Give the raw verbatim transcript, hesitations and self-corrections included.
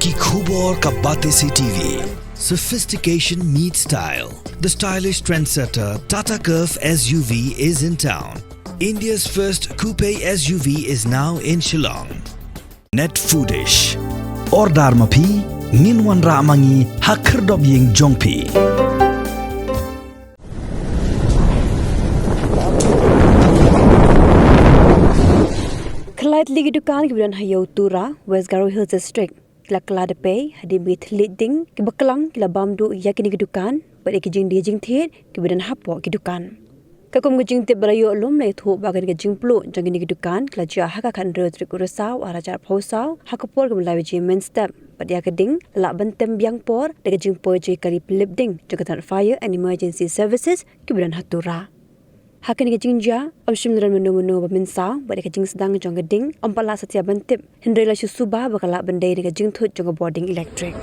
Ki khubor ka Batesi T V. Sophistication meets style. The stylish trendsetter Tata Curvv S U V is in town. India's first coupe S U V is now in Shillong. Net Foodish. Order ma phi, ngin wanrah ma ngi ha khyrdop ïing jong phi. Khyllai tylli ki dukan kiba don ha Ïew Tura, West Garo Hills District, ki la kylla da pei hadien ba ki thylliej ding kiba klang ki la bam duh ïa kine ki dukan bad ïa ki jingdie jingthied kiba don hapoh ki dukan. Katkum ka jingtip ba la ïoh lum, la ïathuh ba kane ka jingpluh jong kine ki dukan ka la jia ha ka khathynriew tarik u Risaw arhajar arphew saw ha ka por kaba lai baje mynstep, bad ïa ka ding la lah ban tem biang por da ka jingpoi jong ki kali pynlip ding jong ka tnat Fire and Emergency Services kiba don ha Tura. Ha kane ka jingjia ym shym la don mano mano ba mynsaw, bad ïa ka jingsdang jong ka ding ym pat lah satia ban tip, hynrei la shu suba ba ka lah ban dei na ka jingthut jong ka bording elektrik.